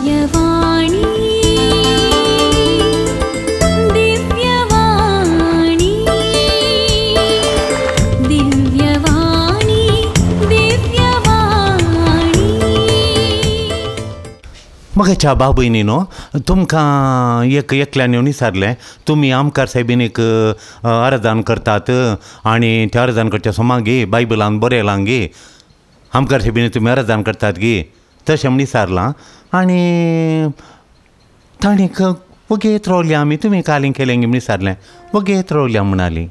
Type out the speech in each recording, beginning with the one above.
दिव्यवाणी दिव्यवाणी दिव्यवाणी दिव्यवाणी. मगाच्या बाबयनी न्हू तुमकां एक एकल्यान येवन विचारलें तुमी आमकार सायबीन एक अर्दान करतात आनी त्या अर्दान करच्या सोमागी बायबलान बरयलां गे आमकार सायबीन तुमी अर्दान करतात गे तशें म्हण विचारलां आनी तांणी वगेत रावली आमी तुमी कालीं केलें गे म्हण विचारलें वगेत रावल्या म्हणाली.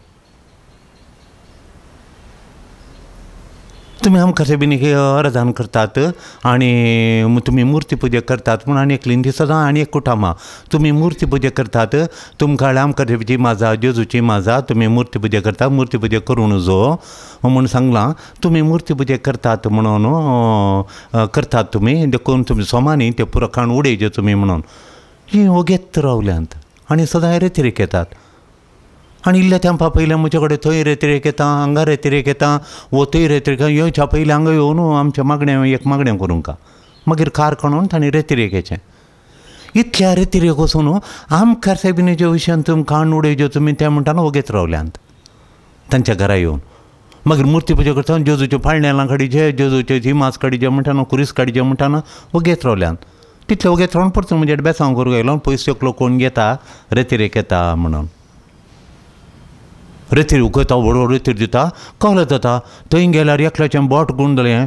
तुमी आमकां सायबीन अर्दान करतात आनी तुमी मुर्ती पुजा करतात म्हूण आनी एकली ती सदां आनी एक कुटामा तुमी मुर्ती पुजा करतात तुमकां आमकां सायबीची माजा जेजूची माजा तुमी मुर्ती पुजा करतात मुर्ती पुजा करूं नजो म्हूण सांगलां तुमी मुर्ती पुजा करतात म्हणून करतात तुमी देखून तुमी सोमानी ते पुरो खाण उडयचे तुमी म्हणून ही वगेत रावल्यांत आनी सदां रेतिरेक येतात आनी इल्ल्या तेंपा पयलें म्हजे कडेन थंय रेतिरेक येता हांगा रेतिरेक येता वो थंय रेतिरेक येवच्या पयलीं हांगा येवन आमचें मागणें एक मागणें करूंक मागीर कार काडून तांणी रेतिरेक येचें इतल्या रेतिरेक वचून आमकार सायबिणीच्या विशयान तुमकां खाण उडयच्यो तुमी तें म्हणटा वगेत रावल्यांत तांच्या घरा येवन. मागीर मुर्ती पुजा करता जेजूच्यो पाळणेलां काडीचे जेजूच्यो जिमास काडीचे म्हणटा कुरीस काडीचे म्हणटा वगेत रावल्यांत तितले वगेत रावन परतून म्हणजे बेसांव करूंक आयलो पयस एकलो कोण घेता रेतिरेक येता म्हणून रेतीर उकयता व्हड व्हड रेतीर दिता कहलो जाता थंय गेल्यार एकल्याचें बोट गूण जालें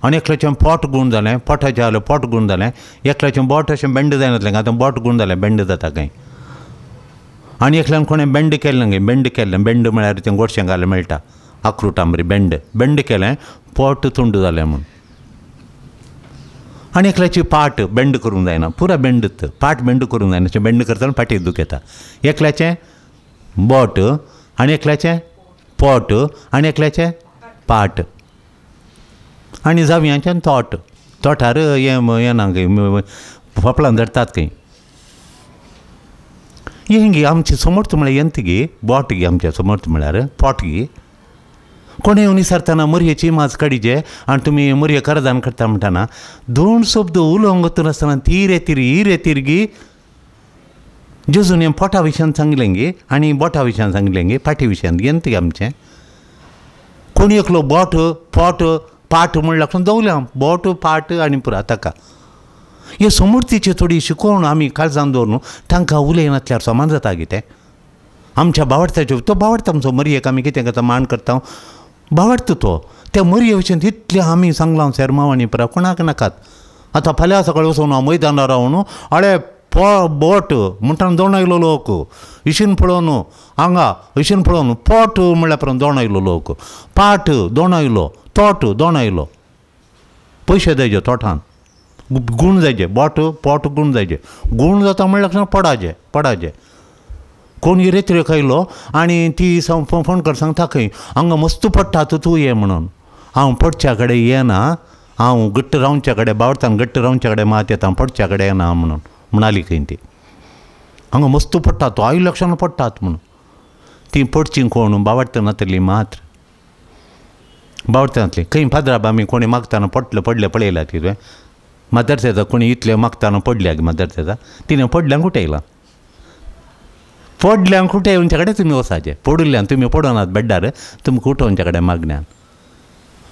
आनी एकल्याचें पोट गूण जालें पोटाचें जालें पोट गूण जालें एकल्याचें बोट अशें बेंड जायनासलें आतां बोट गूण जालें बेंड जाता खंय आनी एकल्यान कोणें बेंड केलें गे बेंड केलें बेंड म्हळ्यार तें गोडशें घालें मेळटा आक्रूट आमरी बेंड बेंड केलें पोट तुंड जालें म्हूण आनी एकल्याची पाट बेंड करूंक जायना पुरा बेंड पाट बेंड करूंक जायना अशें बेंड करतना पाटीक दुखता एकल्याचें बोट आनी एकल्याचें पोट आनी एकल्याचें पाट आनी जावयांचें तोट तोटार हें येना खंय फोपलां धरतात खंय हें गे आमचें समर्थ म्हळ्यार यंत गे बोट गे आमचें समर्थ म्हळ्यार पोट गे कोणें येवन विचारतना मरयेची माज काडीचे आनी तुमी मरये करदान करता म्हणटाना दोन शब्द उलोवंक वतना ती रेतीर ही रेतीर गी जेजून हें पोटा विशयान सांगलें गे आनी बोटा विशयान सांगलें गे पाटी विशयान येंत गे आमचें कोणी एकलो बोट पोट पाट म्हण लागून दवरलें बोट पाट आनी पुरा ताका हे समर्थीचे थोडी शिकोवन आमी काळजान दवरून तांकां उलयनासल्यार समान जाता कितें आमच्या बावडताच्यो तो बावडटा आमचो मरयेक आमी कितें करता मान करता बावडटा तो त्या मरये विशयान इतलें आमी सांगलां सेरमांव आनी पुरा कोणाक नाकात. आतां फाल्यां सकाळीं वचून हांव मैदानार रावन आळे बोट म्हणटा दोण आयलो लोक इशीन पळोवन हांगा इशीन पळोवन पोट म्हणल्यार पळोवन दोण आयलो लोक पाट दोण आयलो तोट दोण आयलो पयशे जायचे तोटान गूण जायचे बोट पोट गूण जायचे गूण जाता म्हणल्यार पडाचे पडाचे कोण रेतिरेक आयलो आनी ती फोन कर सांगता खंय हांगा मस्त पडटा तूं ये म्हणून हांव पडच्या कडेन येना हांव घट्ट रावच्या कडेन बावडतान घट्ट रावच्या कडेन मात येता पडच्या कडेन येना म्हणून म्हणाली खंय ती हांगा मस्त पडटा तो आई लक्षान पडटात म्हणून ती पडची कोण बावडटा नातली मात्र बावडटा नातली खंय फादराब आमी कोणी मागताना पडले पडले पळयला ती तुवें मदरसेजा कोणी इतले मागताना पडल्या मदरसेजा तिणें पडल्यांक उठयलां पडल्यांक उठेवच्या कडेन तुमी वचाचें पडिल्ल्यान तुमी पडनात बेड्डार तुमकां उठोवच्या कडेन मागण्यान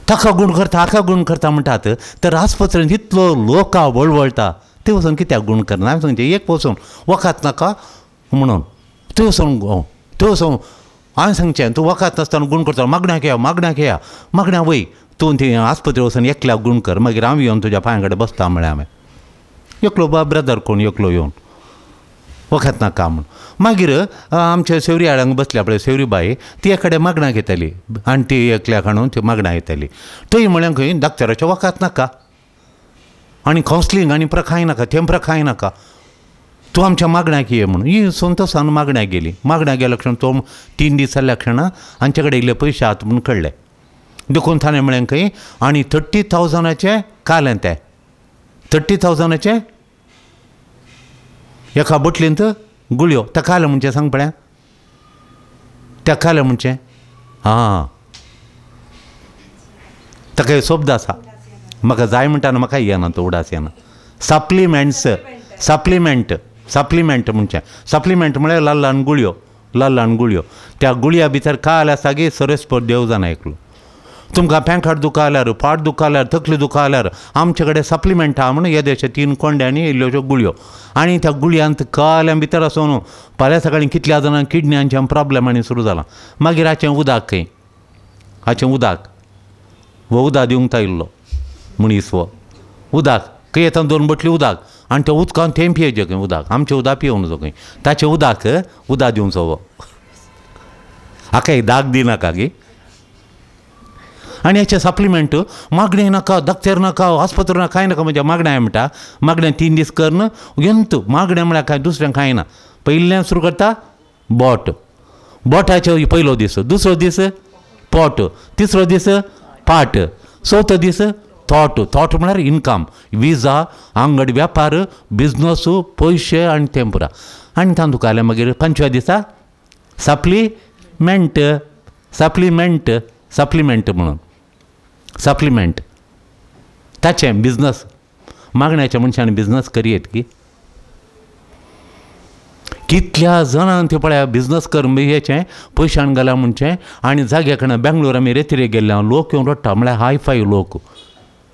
ताका गूण करता हाका गूण करता म्हणटात तर आस्पत्रेंत इतलो लोका वळवळटा ते वचून कित्याक गूण करना हांवें सांगचें एक वचून वखद नाका म्हणून थंय वचून थंय वचून हांवें सांगचें तूं वखद नासतना गूण करता मागण्याक या मागण्याक या मागण्या वय तूं थंय आस्पत्रे वचून एकल्याक गूण कर मागीर हांव येवन तुज्या पांया कडेन बसता म्हळ्यार हांवें एकलो ब्रदर कोण एकलो येवन वखद नाका म्हूण. मागीर आमच्या सेवरी हाडांक बसल्या पळय सेवरी बाई ती एक कडेन मागणां घेताली आनी ती एकल्याक हाडून ती मागणां येताली थंय म्हळ्यार खंय डॉक्टराचें वखद नाका आनी कावन्सिलींग आनी प्रखाय नाका तें प्रखाय नाका तूं आमच्या मागण्याक ये म्हणून ही संतोषान मागण्याक गेली. मागण्याक गेल्या क्षण तो 3 दीस जाल्ल्या क्षणा हांचे कडेन इल्ले पयशे आहात म्हणून कळ्ळे देखून ताणें म्हळें खंय आनी 30,000 कालें तें 30,000 एका बोटलींत गुळयो त्या कालें म्हणचें सांग पळया त्या कालें म्हणचें आं ताका एक शब्द आसा म्हाका जाय म्हणटा म्हाका येना तो उडास येना सप्लिमेंट्स, सप्लिमेंट, सप्लिमेंट म्हणचें. सप्लिमेंट म्हळ्यार ल्हान ल्हान गुळयो, ल्हान ल्हान गुळयो. त्या गुळया भितर काल आसा गी सरस्पत देव जाणा एकलो. तुमकां पेंकाट दुखा जाल्यार, फाट दुखा जाल्यार, तकली दुखा जाल्यार आमचे कडेन सप्लिमेंट आहा म्हणून येदेशे 3 कोंड्यांनी इल्ल्योश्यो गुळयो. आनी त्या गुळयांत काल्यां भितर आसून न्हू फाल्यां सकाळीं कितल्या जाणांक किडण्यांचे प्रॉब्लेम आनी सुरू जाला. मागीर हाचें उदक खंय, हाचें उदक हो उदक दिवंक तायिल्लो मनीस हो उदक खंय येता 2 बोटली उदक आनी त्या उदकान थेंब पियेचें खंय उदक, आमचें उदक पियोवंक नजो खंय, ताचें उदक उदक दिवचो हो. हाका एक दाग दिनाका गी. आनी हाचें सप्लिमेंट मागणें नाका, दक्तेर नाका, आस्पत्र नाका, कांय नाका. म्हज्या मागण्या म्हणटा, मागणें 3 दीस करन यंत मागणें म्हळ्यार कांय दुसरें कांय ना. पयल्यान सुरू करता बोट, बोटाचो पयलो दीस, दुसरो दीस पोट, तिसरो दीस पाट, चवथो दीस थॉट. थॉट म्हळ्यार इनकम, विजा, आंगड व्यापार, बिजनस, पयशे आनी तें पुरा. आनी तांतूं काडलें मागीर 5व्या दिसा सप्लिमेंट, सप्लिमेंट, सप्लिमेंट म्हणून सप्लिमेंट ताचें बिजनस. मागण्याच्या मनशान बिजनस करयेत की कितल्या जाणांक ते पळया बिजनस कर हेचें पयशान घाला म्हणचें. आनी जाग्या कडेन बेंगलोर आमी रेतिरे गेल्ले लोक येवन रडटा म्हळ्यार हाय फाय लोक.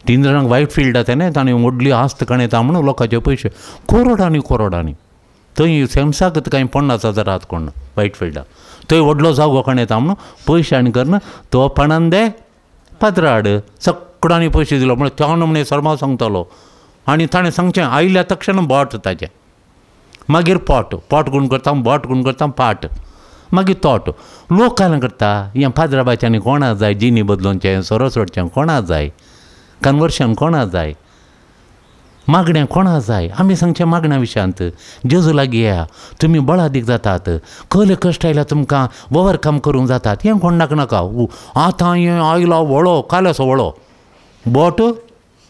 3 जाणांक वायट फिल्ड आतां न्ही, ताणें व्हडली आस्त काणयता म्हणून लोकांचे पयशे करोडांनी करोडांनी. थंय सेमसाक कांय 50,000 आहात कोण वायट फिल्डा, थंय व्हडलो जागो काणयता म्हणून पयशे आनी करना तो पणान दे पदराड सगळ्यांनी पयशे दिलो म्हळ्यार त्या नमणे सर्मा सांगतालो. आनी ताणें सांगचें आयल्या तक्षण बोट ताचें, मागीर पोट, पोट गुण करता, बोट गुण करता, पाट, मागीर तोट. लोक कांय करता हें पाद्राबाच्यानी कोणा जाय, जिनी बदलोवचें, सोरो सोडचें कोणा जाय, कन्वर्शन कोणा जाय, मागण्या कोणा जाय. आमी सांगचें मागण्या विशयांत जेजू लागीं येया, तुमी बळादीक जातात, कहले कश्ट आयल्यार तुमकां ओवरकम करूंक जातात. हें कोणाक नाका. आतां हें आयलो व्हळो, काल्याचो व्हळो, बोट,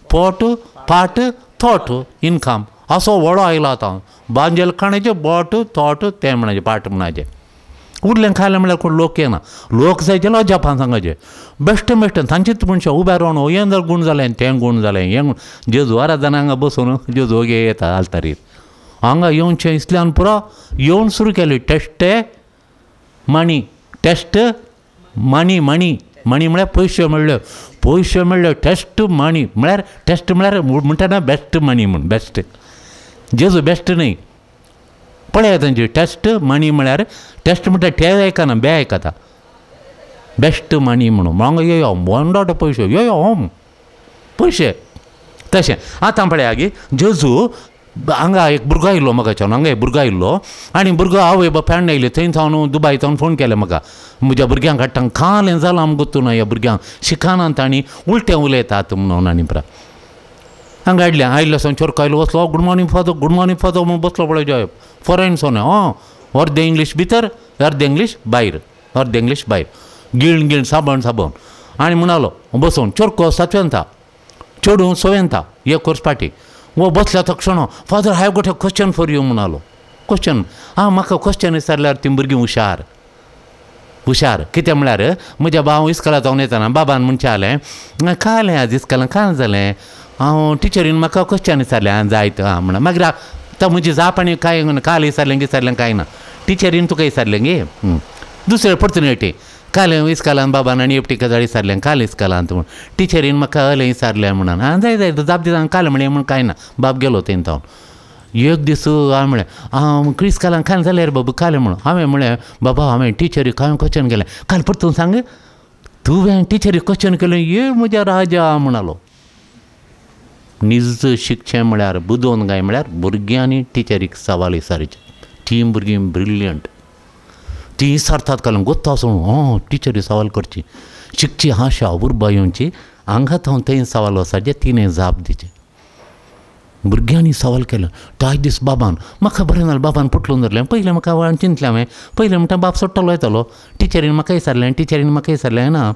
पोट, पाट, थोट, इनकम असो व्हळो आयलो आतां. बांजेल खाण्याचें बोट, थोट, तें म्हणाचें, पाट म्हणाचें. उरलें खायलें म्हळ्यार कोण लोक येना. लोक जाय जाल्यार अजापान सांगाचें बेश्टें बेश्टें तांचेच मनशां उबे रावन हें जर गूण जालें, तें गूण जालें, हें गूण. जेजू आराधना हांगा बसून जेजू ओगे येता आल्तारीर हांगा येवचें इसल्यान पुरो येवन सुरू केली टेस्टे मणी, टेस्ट मणी, मणी, मणी म्हळ्यार पयशे मेळ्ळे, पयशे मेळ्ळे, टेस्ट मणी म्हळ्यार टेस्ट म्हळ्यार म्हणटा ना बेस्ट मणी म्हूण, बेस्ट जेजू बेस्ट न्हय. पळया तांची टेस्ट मणी म्हळ्यार टेस्ट म्हणटा ते आयकना, बे आयकता, बेस्ट मणी म्हणून हांगा येयो बोंडाट पयशे येयो होम पयशे. तशें आतां पळया गी जेजू हांगा एक भुरगो आयिल्लो म्हाका, हांगा एक भुरगो आयिल्लो आनी भुरगो आवय बापायन आयले थंय सावन दुबाय सावन फोन केले म्हाका, म्हज्या भुरग्यांक हाडटा कालें जालां आमकां गोत्तू ना, ह्या भुरग्यांक शिकनात आनी उलटें उलयतात म्हणून. आनी परा हांगा हाडलें, आयिल्लो सावन चोरको आयलो बसलो, good morning father, good morning father म्हणून बसलो पळय जॉय फॉरेन सोने. हं, अर्दें इंग्लीश भितर, अर्दें इंग्लीश भायर, अर्दें इंग्लीश भायर, गिळण गिळण साबण साबण. आनी म्हणालो बसोवन चोरको सातव्यांता, चेडूं सव्यांता, एक कोर्स पाटी. वो बसल्या तक्षण father I have got a question for you म्हणालो. क्वेश्चन आं, म्हाका क्वेश्चन विचारल्यार ती भुरगीं हुशार हुशार. कितें म्हळ्यार म्हज्या भाव इस्कोला जावन येतना बाबान म्हणचें जालें कालें आज इस्कोलान काल जालें हांव टिचरीन म्हाका क्वेश्चन विचारलें आं जायत आं म्हणा. मागीर आतां म्हजी जाप आनी कांय काल विचारलें विचारलें कांय ना, टिचरीन तुका विचारलें गे. दुसरें परतून येटी काल इस्कोलान बाबान आनी एकटी गजाल विचारलें काल इस्कोलान म्हूण टिचरीन म्हाका अलें विचारलें म्हणून आं जाय जाय जाप दिता काल म्हणलें म्हूण कांय ना. बाब गेलो थंय तावन एक दीस हांवें म्हणलें हांव इस्कोलान काल जालें रे बाबू काल म्हणून. हांवें म्हणलें बाबा हांवें टिचरीक हांवें क्वेश्चन केलें काल परतून सांग तुवें टिचरीक क्वेश्चन केलें ये म्हज्या राजा म्हणालो. निज शिकचें म्हळ्यार बुदोवन काय म्हळ्यार भुरग्यांनी टिचरीक सवाल विचारचें. तीं भुरगीं ब्रिलियंट, तीं विचारतात काल गोत्ता आसून हं टिचरी सवाल करची शिकची आशा उर्बा येवची हांगा थंय थंय सवाल वचपाचें तिणें जाप दिवची. भुरग्यांनी सवाल केलो त्याच दीस बाबान म्हाका बरें जालें बाबान पुटलून धरलें. पयलें म्हाका चिंतलें हांवें पयलें म्हणटा बाब सोडटलो येतलो टिचरीन म्हाका विचारलें टिचरीन म्हाका विचारलें ना.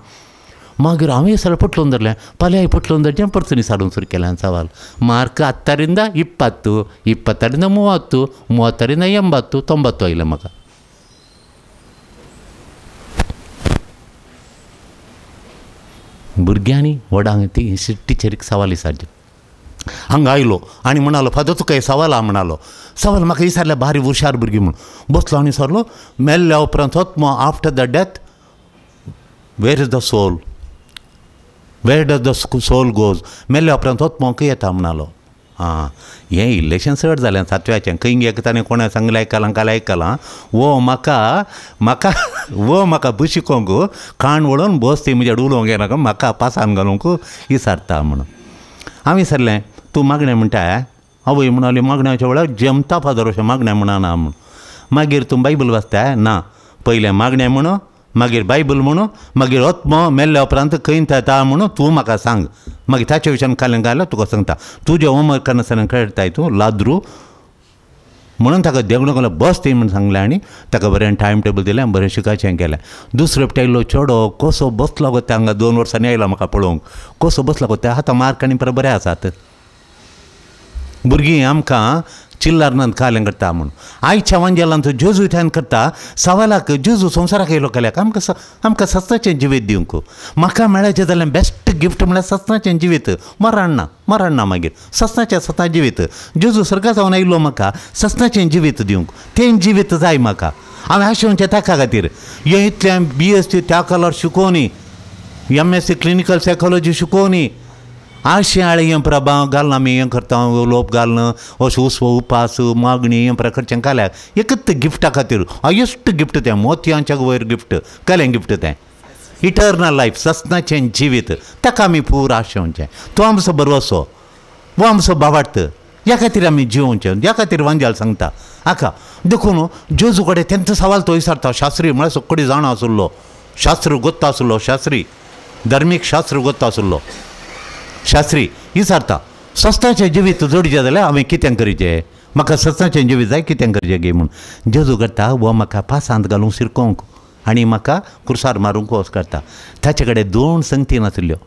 मागीर हांवें सगळें पुटलून धरलें फाल्यां पुटलून धरचें परतून साडून सुरू केलें सवाल. मार्क 10ರಿಂದ 20, 20ರಿಂದ 30, 30ರಿಂದ 80, 90 आयलें म्हाका. भुरग्यांनी व्हडांक ती टिचरीक सवाल विचारचे. हांगा आयलो आनी म्हणालो फादर तुका एक सवाल आहा म्हणालो. सवाल म्हाका विचारल्या बारी हुशार भुरगीं म्हूण. बसलो आनी विचारलो मेल्ल्या उपरांत आत्मो after the death where is the soul, where does the soul goes, मेल्ल्या उपरांत आत्मो खंय येता म्हणालो. आं हें इल्लेशें चड जालें सातव्याचें खंय गे ताणें कोणें सांगलें आयकलां काल आयकलां वो म्हाका म्हाका वो म्हाका बशिकोंक काण वळोवन बस ती म्हज्या उलोवंक येनाका म्हाका पासान घालूंक विचारता म्हणून. हांवें विचारलें तूं मागणें म्हणटा? आवय म्हणाली मागण्याच्या वेळार जमता फादर अशें मागणें म्हणना म्हूण. मागीर तूं बायबल वाचता? ना, पयलें मागणें म्हणू मागीर बायबल म्हणू मागीर आत्मो मेल्ल्या उपरांत खंय येता म्हणून तूं म्हाका सांग. मागीर ताच्या विशयान काल्यान घाल्यार तुका सांगता तुजें होमवर्क करनासतना कळटाय तूं लाद्रू म्हणून ताका देगणो घालो बस ती म्हूण सांगलें आनी ताका बरें टायम टेबल दिलें बरें शिकाचें केलें. दुसरे फावटी आयलो चेडो कसो बसलो गो ते हांगा 2 वर्सांनी आयलो म्हाका पळोवंक कसो बसलो गो ते आतां मार्क आनी बरें बरें आसात. भुरगीं आमकां चिल्लारनात कालें करता म्हूण आयच्या वांजेलांत जेजू थंय करता सवालाक जेजू संवसाराक येयलो केल्याक आमकां आमकां सस्नाचें जिवीत दिवंक. म्हाका मेळाचें जाल्यार बेस्ट गिफ्ट म्हळ्यार सस्नाचें जिवीत. मरण ना, मरण ना मागीर सस्नाचें सस्ना जिवीत. जेजू स्वर्गा जावन आयलो म्हाका सस्नाचें जिवीत दिवंक, तें जिवीत जाय म्हाका. हांवें आशेवचें ताका खातीर हें इतलें BSc त्या कलर शिकोवनी, MSc clinical सायकोलॉजी शिकोवनी, आशें आळे हें प्रभाव घालना आमी हें करता लोप घालना अशें उसवो उपास मागणी हें प्रकारचें काल्याक एकच गिफ्टा खातीर हायेस्ट गिफ्ट तें मोतयांच्या वयर गिफ्ट कालें गिफ्ट तें इटर्नल लायफ सस्नाचें जिवीत. ताका आमी पूर आशेवचें तो आमचो बरवसो वो आमचो बावार्थ ह्या खातीर आमी जिवोवचें ह्या खातीर वांजेल सांगता आका. देखून जेजू कडेन तेंचो सवाल तो विचारता. शास्त्री म्हळ्यार सगळी जाणा आशिल्लो, शास्त्र गोत्ता आशिल्लो, शास्त्री धार्मीक शास्त्र गोत्ता आशिल्लो शास्त्री विचारता सस्ताचें जिवीत जोडचें जाल्यार हांवें कितें करचें, म्हाका सस्ताचें जिवीत जाय कितें करचें गे म्हूण. जेजू करता वो म्हाका पासांत घालूंक शिरकोवंक आनी म्हाका कुर्सार मारूंक वच करता. ताचे कडेन 2 संगती नासल्यो,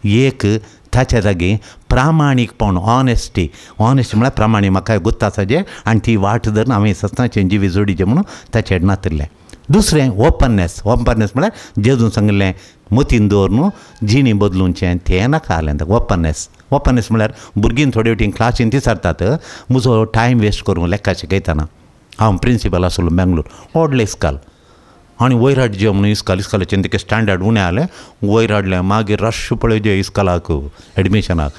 एक ताच्या जागी प्रामाणीकपण ऑनेस्टी, ऑनेस्टी म्हळ्यार प्रामाणीक म्हाका गोत्ता आसा जें आनी ती वाट धरून हांवें सस्ताचें जिवीत जोडचें म्हणून ताचेर नातिल्लें. दुसरें ओपननेस, ओपननेस म्हळ्यार जेजून सांगिल्लें मतीन दवर न्हू जिणी बदलुचें तें नाका आसलें ताका. ओपननेस, ओपननेस म्हळ्यार भुरगीं थोडे वटेन क्लासीन विचारतात म्हजो टायम वेस्ट करूं लेखा शिकयतना. हांव प्रिंसिपल आसलो बेंगलोर व्हडलें इस्काल आनी वयर हाडचें म्हणून इस्काल इस्कालाचें तिका स्टँडर्ड उणें आसलें वयर हाडलें मागीर रश पळय इस्कालाक एडमिशनाक.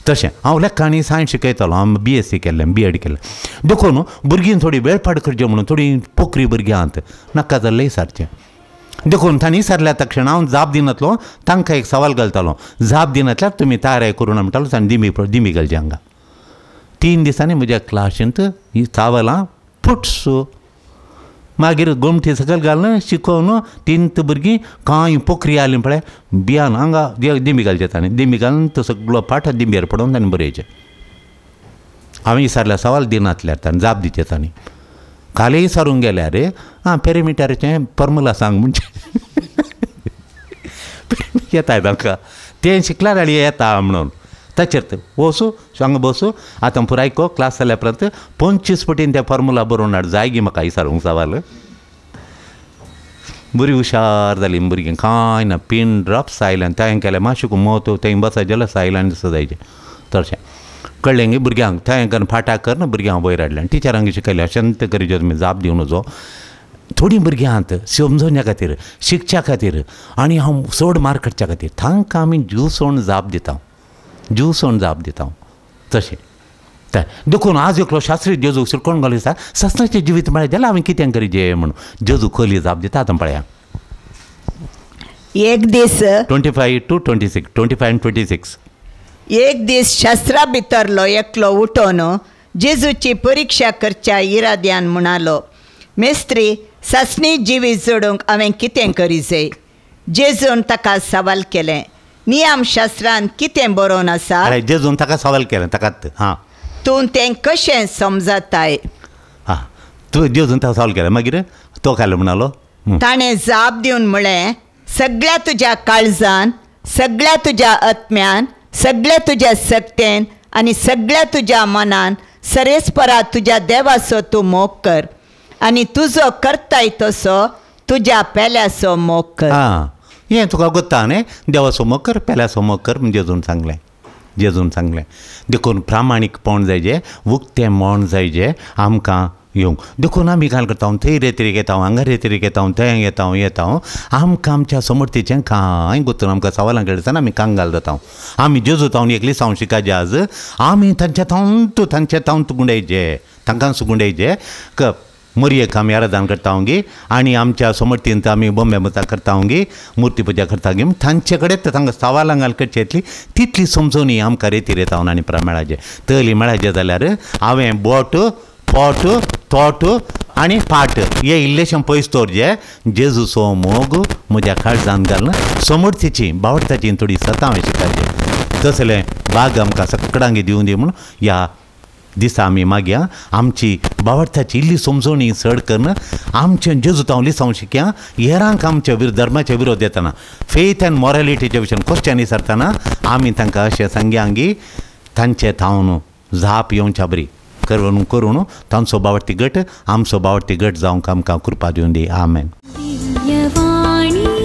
तशें हांव लेखा आनी सायन्स शिकयतालो, हांव BSc केल्लें BEd केल्लें. देखून भुरगीं थोडी वेळपाड करचें म्हणून थोडी पोकरी भुरगीं आहात नाका जाल्लें विचारचें. देखून तांणी विचारल्या तक्षण हांव जाप दिनातलो तांकां एक सवाल घालतालो, जाप दिनातल्यार तुमी तयार करूं म्हणटालो तांणी दिमी दिमी घालची हांगा. 3 दिसांनी म्हज्या क्लासींत ही चावलां पुट्स मागीर गोमटी सकयल घालून शिकोवन 3 भुरगीं कांय पोखरी आयली पळय बियान हांगा दिमी घालचे तांणी दिमी घालून तो सगळो पाठ दिंबेर पडोवन तांणी बरयचें. हांवें विचारल्या सवाल दिनातल्यार तांणी जाप दिवचें तांणी. कालय विचारूंक गेल्यार आं पेरिमिटराचें फॉर्मुला सांग म्हणजे येता तांकां तें शिकल्यार आनी येता म्हणून ताचेर वचूं हांगा बसूं आतां पुराय को क्लास जाल्या उपरांत 25 पटीन तें फॉर्मुला बरोवन हाड जाय गी म्हाका विचारूंक सवाल. बरी हुशार जाली भुरगीं कांय ना पिन ड्रॉप सायलें तें केलें मातशें मोत थंय बसायचें जाल्यार सायलें दिसता जायचें तशें कळ्ळें गे भुरग्यांक थंय करून फाटाक करून भुरग्यांक वयर हाडलें आनी टिचरांक शिकयलें अशें करीत तुमी जाप दिवन वचो. थोडीं भुरगीं आहात समजोवच्या खातीर शिकच्या खातीर आनी हांव चड मार्क काडच्या खातीर तांकां आमी ज्यूसोवन जाप दिता, ज्यूसोवन जाप दिता तशें. देखून आज एकलो शास्त्री जेजूक शिरकोण घालून दिता सस्नाचें जिवीत मेळ्ळें जाल्यार हांवें कितें करचें म्हणून जेजू खोली जाप दिता. आतां पळया एक दीस 25 to 26 25 आनी 26. एक दीस शास्त्रा भितरलो एकलो उठोवन जेजूची परिक्षा करच्या इराद्यान म्हणालो, मेस्त्री सासणी जिवीत जोडूंक हांवें कितें करीजे? जेजून ताका सवाल केलें, नियमशास्त्रान कितें बरोवन आसा? जेजून ताका सवाल केलें ताकाच हां तूं तें कशें समजताय? हां तूं जेजून ताका सवाल केलें मागीर तो खालो म्हणालो. ताणें जाप दिवन म्हळें, सगळ्या तुज्या काळजान, सगळ्या तुज्या आत्म्यान, सगळ्या तुज्या सक्तेन आनी सगळ्या तुज्या मनान सरेस्परा तुज्या देवाचो तूं मोग कर आनी तुजो करताय तसो तुज्या पेल्याचो मोग कर. हां हें तुका गोत्ता न्ही, देवाचो मोग कर पेल्याचो मोग कर म्हणजे जेजून सांगलें. जेजून सांगलें. देखून प्रामाणीकपण जायजे, उक्तें मन जायजे आमकां येवंक. देखून आमी काल करता, थंय रेतरीक येता, हांगा रेतरीक येता, थंय येता येता, आमकां आमच्या समर्थीचें कांय गोतून आमकां सवालां कळटा, आमी कांगाल जाता. आमी जेजू तावन एकली सावं शिकाजे आज आमी तांच्या तावंत तांच्या तावंत गुंडायचे, तांकांच गुंडायचे. क मोरयेक आमी आराधन करता गी आनी आमच्या समर्थींत आमी बोंबे मुता करता गी, मुर्ती पुजा करता गी, तांचे कडेन तांकां सवालां घाल करची येतली तितली समजोवणी आमकां रेती रेतावन आनी प्रा मेळाचे. तली मेळाचें जाल्यार हांवें बोट पोट तोट आनी पाट हे इल्लेशें पयस दवरचे. जेजूचो मोग म्हज्या काळजान घालून समर्थीची बावडताची थोडी सतां हांवें शिकायची. तसलें बाग आमकां सगळ्यांक दिवन दी म्हूण ह्या दिसा आमी मागया. आमची बावडताची इल्ली समजवणी चड करून आमचें जेजू तांव लिसांव शिकया. हेरांक आमच्या धर्माचे विरोध येतना फेथ अँड मॉरेलिटीच्या विशयान क्वेश्चन विचारतना आमी तांकां अशें सांगया की तांचे थावन जाप येवच्या बरी करून करून तांचो बावडती गट आमचो बावडती गट जावंक आमकां कृपा दिवन दी. आमेन. दिव्यवाणी.